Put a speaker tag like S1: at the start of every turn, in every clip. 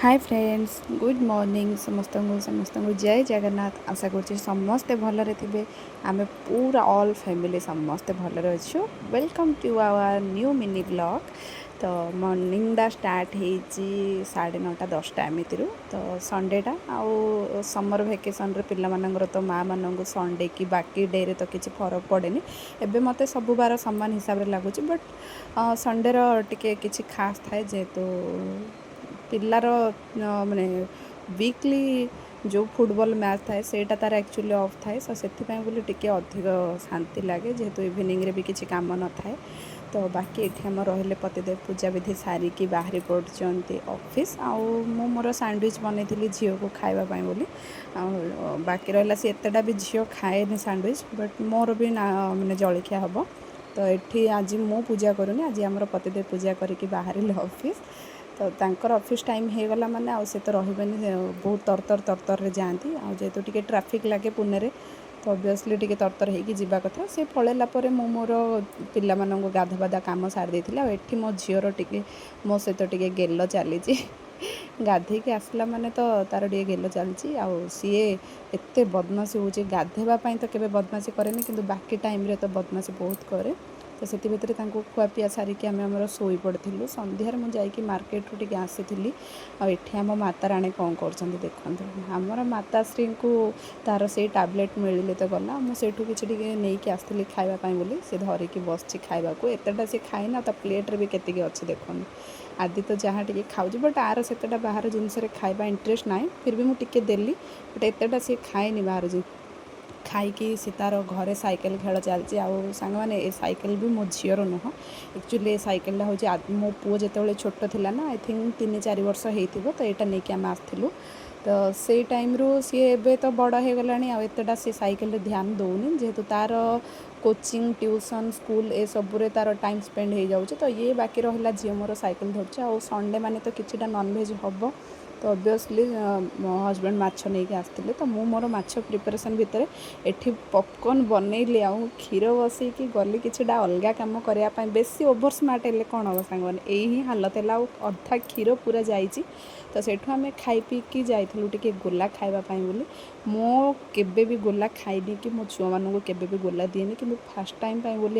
S1: ହାଏ friends, good morning ସମସ୍ତଙ୍କୁ। ସମସ୍ତଙ୍କୁ ଜୟ ଜଗନ୍ନାଥ। ଆଶା କରୁଛି ସମସ୍ତେ ଭଲରେ ଥିବେ। ଆମେ ପୁରା ଅଲ୍ ଫ୍ୟାମିଲି ସମସ୍ତେ ଭଲରେ ଅଛୁ। Welcome to our new mini vlog. ତ ମର୍ଣ୍ଣିଂଟା ଷ୍ଟାର୍ଟ ହେଇଛି 9:30, 10ଟା ଏମିତିରୁ। ତ ସଣ୍ଡେଟା ଆଉ ସମର୍ ଭେକେସନ୍ରେ ପିଲାମାନଙ୍କର ତ ମାଆମାନଙ୍କୁ ସଣ୍ଡେ କି ବାକି ଡେରେ ତ କିଛି ଫରକ ପଡ଼େନି। ଏବେ ମୋତେ ସବୁ ବାର ସମାନ ହିସାବରେ ଲାଗୁଛି, ବଟ୍ ସଣ୍ଡେର ଟିକେ କିଛି ଖାସ୍ ଥାଏ, ଯେହେତୁ ପିଲାର ମାନେ ୱିକଲି ଯେଉଁ ଫୁଟବଲ୍ ମ୍ୟାଚ୍ ଥାଏ, ସେଇଟା ତା'ର ଆକ୍ଚୁଆଲି ଅଫ୍ ଥାଏ। ତ ସେଥିପାଇଁ ବୋଲି ଟିକେ ଅଧିକ ଶାନ୍ତି ଲାଗେ, ଯେହେତୁ ଇଭିନିଂରେ ବି କିଛି କାମ ନଥାଏ। ତ ବାକି ଏଠି ଆମର ରହିଲେ ପତିଦେବ, ପୂଜାବିଧି ସାରିକି ବାହାରି ପଡ଼ୁଛନ୍ତି ଅଫିସ୍। ଆଉ ମୁଁ ମୋର ସ୍ୟାଣ୍ଡୱିଚ୍ ବନେଇଥିଲି ଝିଅକୁ ଖାଇବା ପାଇଁ ବୋଲି। ଆଉ ବାକି ରହିଲା, ସେ ଏତେଟା ବି ଝିଅ ଖାଏନି ସ୍ୟାଣ୍ଡୱିଚ୍, ବଟ୍ ମୋର ବି ନା ମାନେ ଜଳଖିଆ ହେବ। ତ ଏଠି ଆଜି ମୁଁ ପୂଜା କରୁନି, ଆଜି ଆମର ପତିଦେବ ପୂଜା କରିକି ବାହାରିଲେ ଅଫିସ୍। ତ ତାଙ୍କର ଅଫିସ୍ ଟାଇମ୍ ହେଇଗଲା ମାନେ ଆଉ ସେ ତ ରହିବେନି, ବହୁତ ତରତର ତରତରରେ ଯାଆନ୍ତି। ଆଉ ଯେହେତୁ ଟିକେ ଟ୍ରାଫିକ୍ ଲାଗେ ପୁନେରେ, ତ ଅବଭିୟସଲି ଟିକେ ତରତର ହେଇକି ଯିବା କଥା। ସେ ପଳେଇଲା ପରେ ମୁଁ ମୋର ପିଲାମାନଙ୍କୁ ଗାଧବାଧା କାମ ସାରି ଦେଇଥିଲି। ଆଉ ଏଠି ମୋ ଝିଅର ଟିକେ ମୋ ସହିତ ଟିକେ ଗେଲ ଚାଲିଛି। ଗାଧେଇକି ଆସିଲା ମାନେ ତ ତାର ଟିକେ ଗେଲ ଚାଲିଛି। ଆଉ ସିଏ ଏତେ ବଦମାସି ହେଉଛି, ଗାଧେଇବା ପାଇଁ ତ କେବେ ବଦମାସି କରେନି, କିନ୍ତୁ ବାକି ଟାଇମ୍ରେ ତ ବଦମାସି ବହୁତ କରେ। ତ ସେଥି ଭିତରେ ତାଙ୍କୁ ଖୁଆପିଆ ସାରିକି ଆମେ ଆମର ଶୋଇ ପଡ଼ିଥିଲୁ। ସନ୍ଧ୍ୟାରେ ମୁଁ ଯାଇକି ମାର୍କେଟରୁ ଟିକେ ଆସିଥିଲି। ଆଉ ଏଠି ଆମ ମାତା ରାଣୀ କ'ଣ କରୁଛନ୍ତି ଦେଖନ୍ତୁ। ଆମର ମାତାଶ୍ରୀଙ୍କୁ ତାର ସେଇ ଟ୍ୟାବଲେଟ୍ ମିଳିଲେ ତ ଗଲା। ମୁଁ ସେଇଠୁ କିଛି ଟିକେ ନେଇକି ଆସିଥିଲି ଖାଇବା ପାଇଁ ବୋଲି, ସେ ଧରିକି ବସିଛି ଖାଇବାକୁ। ଏତେଟା ସେ ଖାଇନା, ତା ପ୍ଲେଟ୍ରେ ବି କେତିକି ଅଛି ଦେଖନ୍ତୁ। ଆଦି ତ ଯାହା ଟିକେ ଖାଉଛି, ବଟ୍ ଆର ସେତେଟା ବାହାର ଜିନିଷରେ ଖାଇବା ଇଣ୍ଟରେଷ୍ଟ ନାହିଁ। ଫିର୍ ବି ମୁଁ ଟିକେ ଦେଲି, ବଟ୍ ଏତେଟା ସିଏ ଖାଏନି ବାହାର ଜିନିଷ। ଖାଇକି ସେ ତାର ଘରେ ସାଇକେଲ ଖେଳ ଚାଲିଛି। ଆଉ ସାଙ୍ଗମାନେ, ଏ ସାଇକେଲ ବି ମୋ ଝିଅର ନୁହଁ। ଆକ୍ଚୁଆଲି ଏ ସାଇକେଲଟା ହେଉଛି ମୋ ପୁଅ ଯେତେବେଳେ ଛୋଟ ଥିଲା ନା, I think 3-4 ବର୍ଷ ହେଇଥିବ, ତ ଏଇଟା ନେଇକି ଆମେ ଆସିଥିଲୁ। ତ ସେଇ ଟାଇମ୍ରୁ ସିଏ ଏବେ ତ ବଡ଼ ହେଇଗଲାଣି, ଆଉ ଏତେଟା ସେ ସାଇକେଲରେ ଧ୍ୟାନ ଦେଉନି, ଯେହେତୁ ତା'ର କୋଚିଂ, ଟ୍ୟୁସନ୍, ସ୍କୁଲ ଏସବୁରେ ତା'ର ଟାଇମ୍ ସ୍ପେଣ୍ଡ ହେଇଯାଉଛି। ତ ଇଏ ବାକି ରହିଲା, ଝିଅ ମୋର ସାଇକେଲ ଧରୁଛି। ଆଉ ସଣ୍ଡେ ମାନେ ତ କିଛିଟା ନନଭେଜ୍ ହେବ। ତ ଅବଭିୟସଲି ମୋ ହଜବେଣ୍ଡ ମାଛ ନେଇକି ଆସିଥିଲେ। ତ ମୁଁ ମୋର ମାଛ ପ୍ରିପାରେସନ୍ ଭିତରେ ଏଠି ପପକର୍ଣ୍ଣ ବନେଇଲି ଆଉ କ୍ଷୀର ବସେଇକି ଗଲି କିଛିଟା ଅଲଗା କାମ କରିବା ପାଇଁ। ବେଶୀ ଓଭର ସ୍ମାର୍ଟ ହେଲେ କ'ଣ ହେବ ସାଙ୍ଗମାନେ, ଏଇ ହିଁ ହାଲତ ହେଲା। ଆଉ ଅଧା କ୍ଷୀର ପୁରା ଯାଇଛି। ତ ସେଇଠୁ ଆମେ ଖାଇ ପିଇକି ଯାଇଥିଲୁ ଟିକେ ଗୋଲା ଖାଇବା ପାଇଁ ବୋଲି। ମୁଁ କେବେ ବି ଗୋଲା ଖାଇନି କି ମୋ ଛୁଆମାନଙ୍କୁ କେବେ ବି ଗୋଲା ଦିଏନି, କିନ୍ତୁ ଫାର୍ଷ୍ଟ ଟାଇମ୍ ପାଇଁ ବୋଲି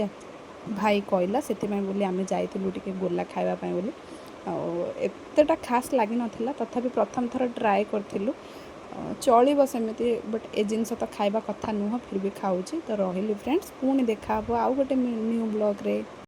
S1: ଭାଇ କହିଲା, ସେଥିପାଇଁ ବୋଲି ଆମେ ଯାଇଥିଲୁ ଟିକେ ଗୋଲା ଖାଇବା ପାଇଁ ବୋଲି। ଆଉ ଏତେଟା ଖାସ୍ ଲାଗିନଥିଲା, ତଥାପି ପ୍ରଥମ ଥର ଟ୍ରାଏ କରିଥିଲୁ, ଚଳିବ ସେମିତି। ବଟ୍ ଏ ଜିନିଷ ତ ଖାଇବା କଥା ନୁହଁ, ଫିର୍ ବି ଖାଉଛି। ତ ରହିଲି ଫ୍ରେଣ୍ଡସ୍, ପୁଣି ଦେଖା ହେବ ଆଉ ଗୋଟେ ନ୍ୟୁ ବ୍ଲଗ୍ରେ।